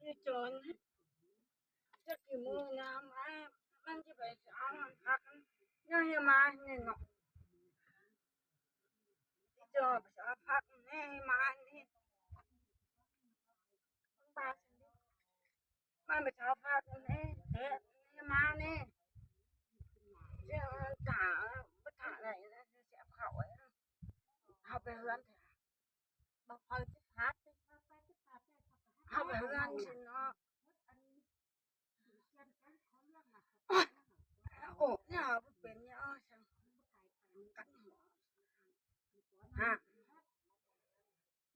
ອີ່ໂຈນ ຈັກກີ່ມື້ນະ ມາ ມັນຊິໄປເອົາຜັກ ຍັງໃຫ້ມານີ້ເນາະ ອີ່ໂຈນໄປເອົາຜັກແນ່ໃຫ້ມານີ້ ມັນໄປເອົາຜັກແນ່ ແທ້ໃຫ້ມານີ້ ຊິຖ້າ ບໍ່ຖ້າໄດ້ນະ ຊິເອົາເຂົ້າ ເຮົາໄປເຮືອນ ບໍ່ຄ່ອຍຊິພັກ ເຮົາໄປເຮືອນຊິເນາະ ໂອ້ຍ ເນາະ ບໍ່ເປັນຫຍັງ ຮະ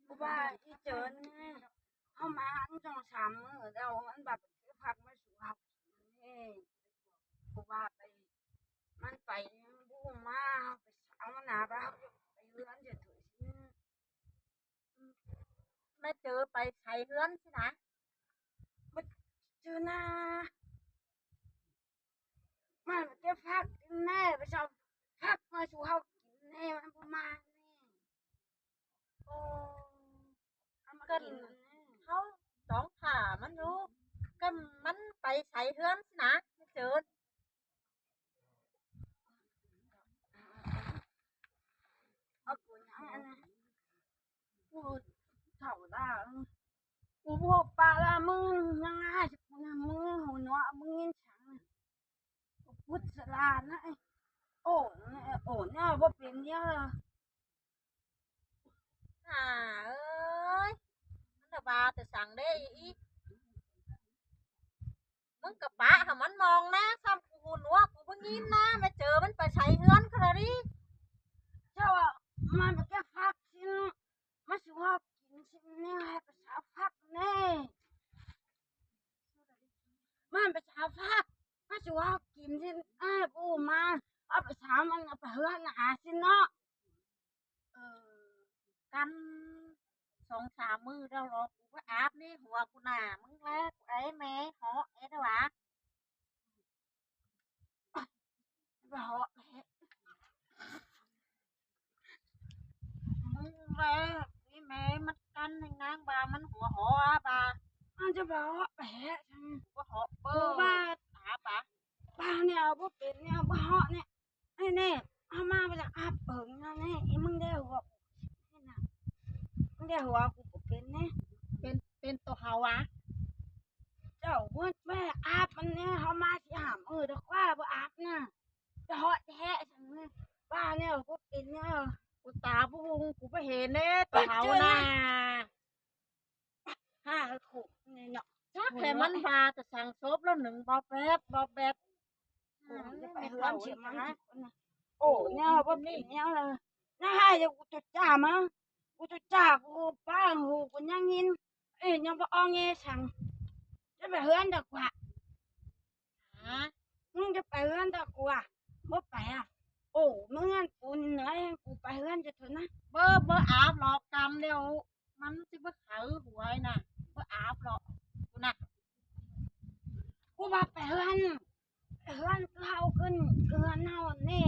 ເພາະວ່າອີ່ເຈີນນີ້ ເຮົາມາອັນສອງສາມມື້ແລ້ວ ມັນບາດຊິພັກມາສູ່ເຮົາກິນນີ້ ເພາະວ່າໄປ ມັນໄປບໍ່ມາ ເຮົາໄປເຊົານະ ວ່າເຮົາໄປເຮືອນຈະຖືຊິ ແມ່ເຈີໄປໃສເຮືອນຊິນະ ແມ່ເຈີນະ ມັນເກັບຜັກກິນແນ່ ໄປເຊົາຜັກມາສູ່ເຮົາກິນແນ່ ມັນບໍ່ມາແນ່ ໂອ້ ເອົາມາກິນແນ່ ເຮົາຕ້ອງຖ້າມັນຢູ່ ກໍມັນໄປໃສເຮືອນຊິນະ ແມ່ເຈີນ. ເອົາ ກູຍັງອັນນັ້ນ ກູເຖົ້າລະ ກູບໍ່ປະລະ ມຶງຍັງຫາຍ ມຶງຫູໜວກ ມຶງຍິນສັງ ພຸດສະຫຼານນະ ໂອ້ ໂອ້ ແນວບໍ່ເປັນແນວ ຫາເອີຍ ມັນລະວ່າແຕ່ສັງເດ້ອີກ ມຶງກະປະໃຫ້ມັນມອງນາ ຊ້ຳກູຫູໜວກ ກູບໍ່ຍິນນາ ແມ່ເຈີມັນໄປໃສເຮືອນຂະໜາດນີ້ ເຈົ້າວ່າມັນໄປເກັບຜັກຊິ ມາສູ່ເຮົາກິນຊິແນ່ ໃຫ້ໄປເຊົາຜັກແນ່ ມັນໄປເຊົາຜັກ ມາສູ່ເຮົາກິນຊິ ອ້າຍບໍ່ມາ ເອົາໄປເຊົາ ມັນເອົາໄປເຮືອນອາຊິເນາະ. ເອີ ກັນສອງສາມມື້ແລ້ວເນາະ ກູບໍ່ອາບນີ້ຫົວກູໜ້າ ມຶງແລະ ກູໄອແມ່ເຫາະເອດວ່າ ບໍ່ເຫາະ ມຶງແລະ ອີແມ່ມັນກັນໃຫ້ນາງວ່າມັນຫົວເຫາະວ່າ ມັນຈະບໍ່ເຫາະແປະ ບໍ່ເຫາະເປີ ບໍ່ວ່າ ອາບ ບາດນີ້ເອົາບໍ່ເປັນ ນີ້ເອົາບໍ່ເຫາະນີ້ ນີ້ ນີ້ ເອົາມາ ບໍ່ຢາກອາບເບິ່ງນະນີ້ ອີມຶງໄດ້ຫົວ ນີ້ນະ ມຶງໄດ້ຫົວກູບໍ່ເປັນນີ້ ເປັນ ເປັນໂຕເຮົາຫວາ ເຈົ້າເບິດແມ່ອາບມັນແນ່ ເຮົາມາຊິຫາມເອີດອກວ່າບໍ່ອາບນະ ຈະເຫາະແທ້ຊັ້ນ ວ່າແນວບໍ່ເປັນແນວ ກູຕາບໍ່ຮຸ່ງ ກູບໍ່ເຫັນເດ້ ໂຕເຮົານະ. ຫາໂຄກນີ້ເນາະ ຈັກແລ້ວມັນວ່າແຕ່ສັງ ສົບລະໜຶ່ງ ບອບແບບ ບອບແບບ ອືມ ຈະໄປເຮືອນຊິມາ ໂອ້ ແນວບໍ່ມີແນວລະ ນາຫາຍ ກູຈົດຈ້າມາ ກູຈົດຈ້າ ກູປ້າຫູ ກູຍັງຍິນ ເອີ ຍັງບໍ່ອອງແງສັງ ຈະໄປເຮືອນດອກວ່າ ຮະ ມຶງຈະໄປເຮືອນດອກກວ່າ ບໍ່ໄປອະ ໂອ້ ເມືອງປູນເໜືອແຮງ ກູໄປເຮືອນຈະເຖິງນະ ບໍ່ ບໍ່ອາບຫຼອກ ກຳແລ້ວ ມັນຊິບໍ່ໄຂຫວຍນະ ບໍ່ອາບຫຼອກ ກູນະ ກູວ່າໄປເຮືອນ ເຮືອນເຮົາຂຶ້ນ ເຮືອນເຮົານີ້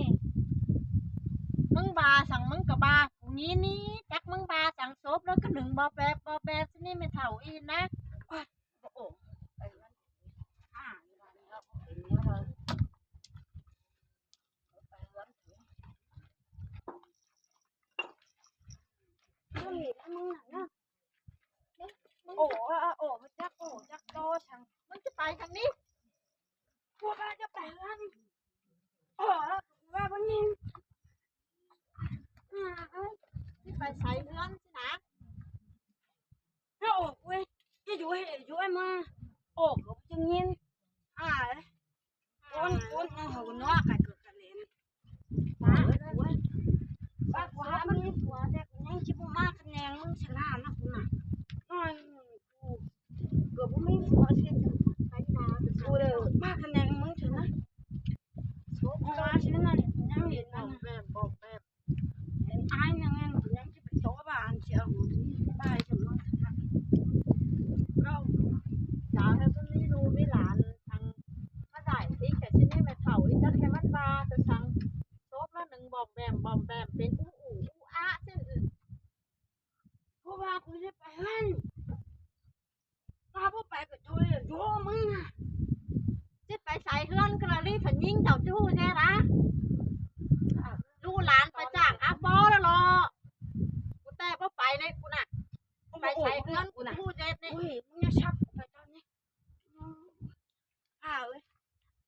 ມຶງວ່າສັງ ມຶງກະວ່າ ກູນີ້ນີ້ ຈັກມຶງວ່າສັງ ສົບລະກະໜຶ່ງ ບອບແບບ ບອບແບບ ຊິນີ້ແມ່ເຖົ້າອີນະ ໂອ້ຍ ບໍ່ໂອ້ ໄປເຮືອນ ໂອ້ ໂອ້ ຈັກ ໂອ້ ຈັກໂຕສັງ ມັນຈະໄປທາງນີ້ ພວກເຮົາຈະໄປທາງນີ້ ໂອ້ ວ່າບໍ່ຍິນ ອືມ ຊິໄປໃສເຮືອນຊິນະ ໂອ້ ເອີຍ ຈະຢູ່ໃຫ້ ຢູ່ໃຫ້ມາ ໂອ້ ກະບໍ່ໄດ້ຍິນ ອາຍ ໂອ້ຍ ໂອ້ຍ ເຮົານອກກະເກີດກະເລນ ປ້າ ໂອ້ຍ ປ້າ ກູຫາມີຜົວແຕ່ກູຍັງຊິບໍ່ມາຂະແໜງມຶງຊະລານະ ກູນະ ນ້ອຍ ເກີດບໍ່ມີຜົວຊິໄປນາ ກູເລີຍມາຂະແໜງມຶງຊະນະ ໂອ້ຍ ຊິນະ ຍັງເຫັນນະ ແບບ ບອກແບບ ເຫັນອ້າຍຍັງ ຍັງຊິໄປໂຕະບ້ານຊິເອົາຫູ ຊິໄປຈະນອນ ເຮົາຢາກໃຫ້ມັນມີລູກມີຫຼານ ທາງມາໄດ້ຕິ ແຕ່ຊິນີ້ແມ່ເຖົ້າອີກ ຈັກໃຫ້ມັນວ່າແຕ່ສັງ ສົບລະໜຶ່ງ ບອມແບມ ບອມແບມ ເປັນອູອູອູອາ ຊື່ ຜູ້ ຊິໄປໃສເຮືອນກະລະລີ ຖ້າຍິງເຈົ້າຈູ້ແທ້ນະ ລູກຫຼານໄປຈ້າງຫາພໍ່ແລ້ວເນາະ ກູແຕ່ບໍ່ໄປເລີຍກູນະ ໄປໃສເຮືອນກູນະ ຈູ້ແທ້ນີ້. ໂອ້ຍ ມຶງຢ່າຊັກໄປຕອນນີ້ ອ້າເອີຍ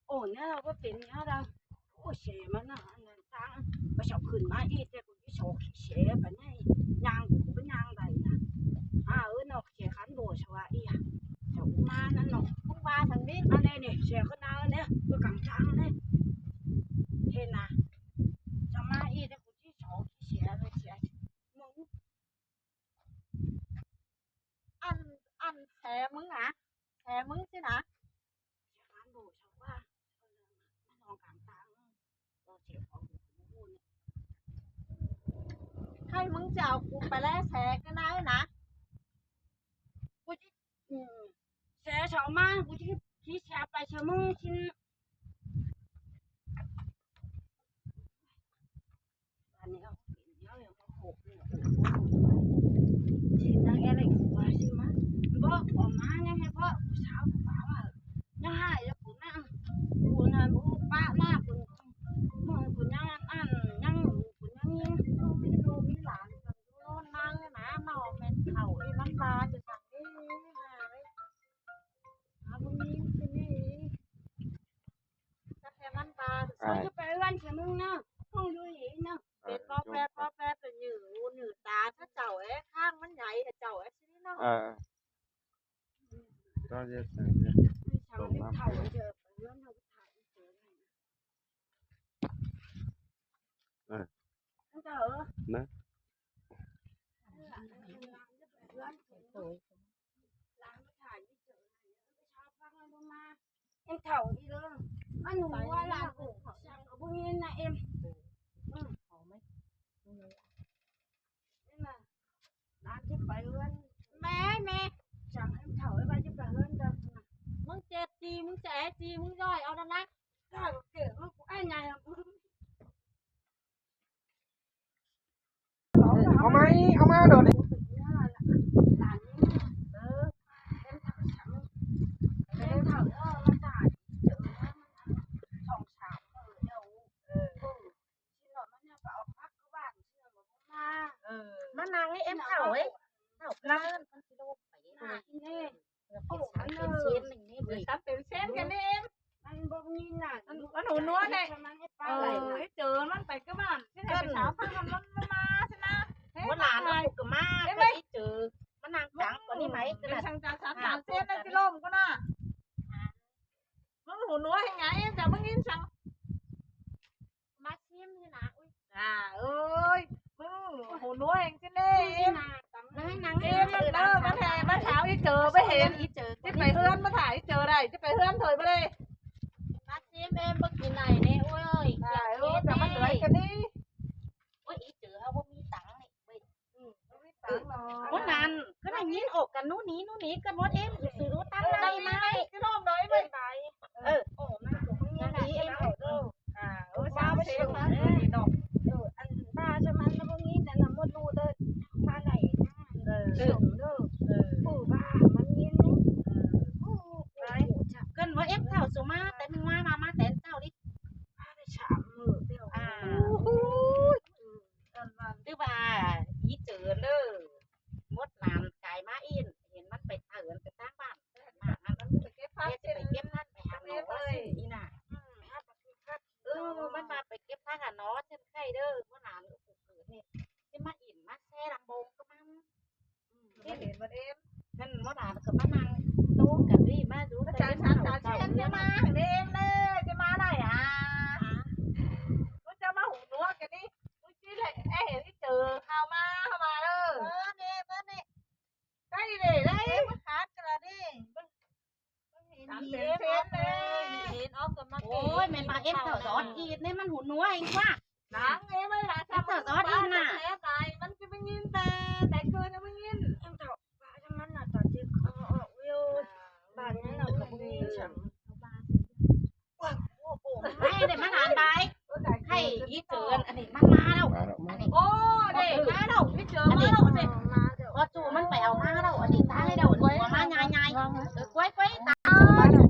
ໂອ້ ແນວລາວບໍ່ເປັນແນວລາວ ໂອ້ ແສມັນນະ ອັນນັ້ນຕ່າງ ປະເຈົ້າຂຶ້ນມາອີກ ແຕ່ ສອກແສປານໃດ ຍ່າງກໍບໍ່ຍ່າງໄດ້ນະ ອ້າເອີຍ ນອກແສຄັນບໍ່ສະວະອີຫຍັງ ເຈົ້າມານັ້ນເນາະ ມຶງວ່າຊັ້ນເດ ອັນໃດນີ້ ແສຂະໜາດນີ້ ກໍກາງທາງນີ້ ເຫັນນະ ເຈົ້າມາອີກ ແຕ່ກູຊິສອກແສເລີຍ ແສມຶງ ອັນ ອັນແສມຶງນະ ແສມຶງຊີ້ນະ ໃຜມຶງຈະເອົາກູໄປແລແສກັນໄດ້ນະ ກູຊິ ອືມ ແສເຈົ້າມາ ກູຊິຂີ່ແສໄປຊະມຶງຊິ ອັນນີ້ເຮົາເປັນແນວຫຍັງມາໂຄກນີ້ ຊິນາງແອເລັກວ່າຊິມາ ບໍ່ ອອກມາຍັງໃຫ້ພໍ່ຜູ້ສາວຜູ້ບ່າວວ່າ ຍັງຫາຍຢູ່ພຸ້ນນະ ຜູ້ນັ້ນຜູ້ປະໜ້າພຸ້ນ ເມືອງພຸ້ນຍັງອັນ ຍັງຜູ້ຍັງຍິງ ລູກມີລູກມີຫຼານ ນອນນາງນະ ມາອອກແມ່ນເຖົ້າອີ່ມັນວ່າຈະສັ່ງເດ້ ຫາເລີຍ ຫາບໍ່ມີ ຊິມີ ຈັກແຕ່ມັນວ່າ ເອີ ຊິໄປເຮືອນຊະມຶງເນາະ ຕ້ອງຢູ່ອີກເນາະ ເປັນປໍແປດ ປໍແປດ ເປັນຫຍື່ ຫຍື່ຕາຊະເຈົ້າເອີຍ ຂ້າງມັນໃຫຍ່ຊະເຈົ້າເອີຍ ຊິເນາະ ເອີ ກໍຈະ ເອີ ເອີ ນະ ເອັມເຖົ້າອີເດີ ມັນຫູວ່າຫຼານກູ ສັງກໍບໍ່ຍິນນະເອັມ ອືມ ເຫັນບໍ່ ຫຼານຊິໄປເຮືອນ ແມ່ ແມ່ ສັງເອັມເຖົ້າວ່າຊິໄປເຮືອນເດີ ມຶງເຈັບຈີ ມຶງຈະແອຈີ ມຶງຍ້ອຍເອົານັ້ນນະ ໄດ້ບໍ່ເກັບ ມັນກູອ້າຍໃຫຍ່ ເອົາໃໝ່ ເອົາມາໂດດນີ້ ເອີ ມານັ່ງນີ້ເອັມເຖົ້າເອີຍ ເຖົ້າເກີນ ມັນຊິລົງໄປ ໂອ້ ອັນເດີ ເປັນເຊນໜຶ່ງນີ້ເວີຍ ເປັນເຊນກັນເອງ ມັນບໍ່ມີນະ ມັນ ມັນຫູໜວກແດ່ ເອີ ໄອ້ເຈີມັນໄປກັບບ້ານ ຊິໃຫ້ໄປສາວພາມັນ ມັນມາຊັ້ນນະ ບໍ່ຫຼານເຮົາກໍມາ ໄປເຈີ ມານັ່ງກາງກວ່ານີ້ໄໝ ເປັນສັງຈາສັດຕາເຊນໄດ້ຊິລົມກໍນະ ມຶງຫູໜວກແຮງຫຍັງ ເຈົ້າມຶງຍິນສັງ ມາຊິມນີ້ນະ ອຸ້ຍ ອ່າ ເອີຍ ມຶງຫູໜວກແຮງຊິເດ້ ມາໃຫ້ນາງ ເອີ ມາເດີ ມາແທ້ ມາຖາມອີເຈີໄປເຫັນ ອີເຈີຊິໄປເຮືອນ ມາຖາມອີເຈີໄດ້ ຊິໄປເຮືອນເທີຍບໍ່ໄດ້ ມາຊິມເອັມບໍ່ກິນໄດ້ເດ້ ໂອ້ຍ ອ່າ ເອີ ແຕ່ມັນເຫຼືອກັນນີ້ ໂອ້ຍ ອີເຈີເຮົາບໍ່ມີຕັງນີ້ເວີຍ ອືມ ບໍ່ມີຕັງເນາະ ມື້ນັ້ນກໍໄດ້ຍິນອອກກັນນູ່ນນີ້ ນູ່ນນີ້ກັນໝົດເອງ ຊື້ຕັງໃນມາໃຫ້ ເອີ ໂອ້ ມັນກໍບໍ່ມີນະ ເອີ ເອີ ອັນບ້າຊະມັນນະ ບໍ່ມີແຕ່ນຳໝົດຮູ້ເດີ ມາໄດ້ ເອີ ເອີ ຜູ້ບ້າມັນຍິນ ເອີ ເກີນວ່າເອັມເຖົ້າສຸມາ ແຕ່ມາ ມາ ມາແຕ່ເຊົ້ານີ້ ມາໄດ້ສາມມື້ແລ້ວ ອ່າ ໂອ້ຍ ຄືວ່າອີເຈີເດີ ໝົດຫຼານກາຍມາອີນ ເຫັນມັນໄປເຕີນໄປທາງບ້ານ ມາ ມັນໄປເກັບຜັກ ຊິໄປເກັບຜັກ ໄປຫາໜໍ ເອີ ອີ່ໜ້າ ອືມ ເອີ ມັນວ່າໄປເກັບຜັກຫາໜໍ ເຊັ່ນໄຂ່ເດີ ບໍ່ຫຼານເກີດນີ້ ຊິມາອີນມາແຊລຳບົງກັບມັນ ອືມ ເຫັນບໍ່ເດ ນັ້ນບໍ່ຫຼານກໍມານັ່ງໂຕ້ກັນນີ້ ມາຢູ່ ຈານ ຈານ ຈານ ຈານ ຈະມາເດ້ ຈະມາໄດ້ຫາ ກູຈະມາຫູໜວກກັນນີ້ ກູຊິແຫຼະ ເຫັນເຈີເຮົາມາ ເຮົາມາເດີ ເອີ ເດ້ ເບິ່ງນີ້ ໃກ້ເດ້ ໄດ້ມາຂາດກັນລະເດ້ ເຫັນອອກກັນມາ ໂອ້ຍ ແມ່ນປາເອັມເຈົ້າສອດອີດນີ້ ມັນຫູໜວກເອງວ່າ ນາງເອ ມັນຫາ ເຈົ້າສອດອີດນະ ມັນຈະໄປຍິນແຕ່ ແຕ່ຄືນະ ໄປຍິນ ເຈົ້າ ປາຈະມັນໜ້າຕາເຈັບຄໍອອກຢູ່ ບ້ານນີ້ລະ ບໍ່ມີຫຍັງ ໂອ້ໂຫ ໃຫ້ໄດ້ມານານບາຍ ໃຫ້ອີເຈີອັນນີ້ມັນມາແລ້ວ ມາແລ້ວ ອັນນີ້ ໂອ້ ເດ້ ມາແລ້ວ ອີເຈີມາແລ້ວ ເດ້ ມາແລ້ວ ພໍຈູມັນໄປເອົາມາແລ້ວ ອັນນີ້ຕາຍແລ້ວ ຫົວມາຍາຍໆ ເອີ ກ້ວຍໆ ຕາຍ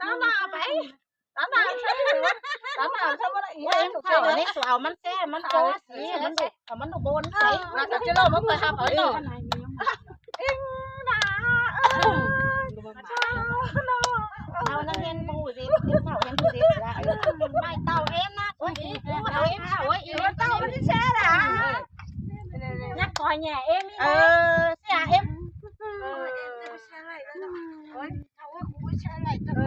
ຕາມໜ້າໄປ ຕາມໜ້າໃສ່ ຕາມໜ້າໃສ່ບໍ່ໄດ້ອີກ ເອົາມັນແຊ ມັນໂຕຊິ ມັນດຸ ເອົາມັນດຸໂບນໃສ່ ວ່າຈະເລີມາເປີດຮັບເອົາເນາະ ເອັງນາ ເອີ ເຈົ້າເນາະ ເອົານັ່ງເຫັນຜູ້ຊິ ເຫັນເຂົາເຫັນຜູ້ຊິ ເອີ ໄມ້ເຕົາເອັງນະ ໂອ້ຍ ເຕົາເອັງ ໂອ້ຍ ເຕົາມັນແຊລະ ຍັກຄອຍແຍ່ເອັງນີ້ ເອີ ເສຍເອັງ ເອີ ເອີ ເອີ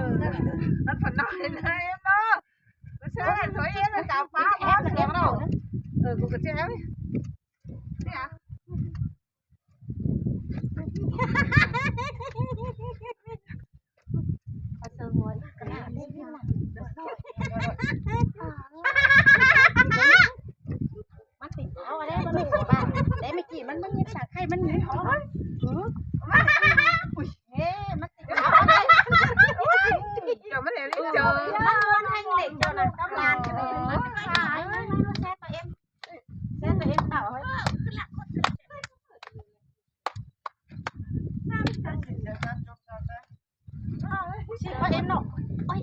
ມັນພະນອຍນະເນາະ ມັນເຊື່ອແຫຼະ ໂຖຍ ເອັນຈະປາ ເອີ ກູກໍເຈັບ ເອີ ເນຍ ມັນຕິດເອົາອັນໃດ ມັນຕິດເອົາ ໄດ້ເມື່ອກີ້ມັນ ມັນຍິບສາກໄຂ່ມັນຍິບອອກ ເອີ ເອີ ມັນຕິດເອົາອັນໃດ ເຈົ້າມັນເຫັນເຈົ້າ ມັນມ່ວນແຮງເດ້ເຈົ້ານະ ຕຳລານ ເອີ ມັນຂາຍ ມັນແຊບປະເອັມ ແຊບປະເອັມເຕົາ ເອີ ຂຶ້ນລະ ຂຶ້ນລະ ຊິປະເອັມເນາະ ໂອ້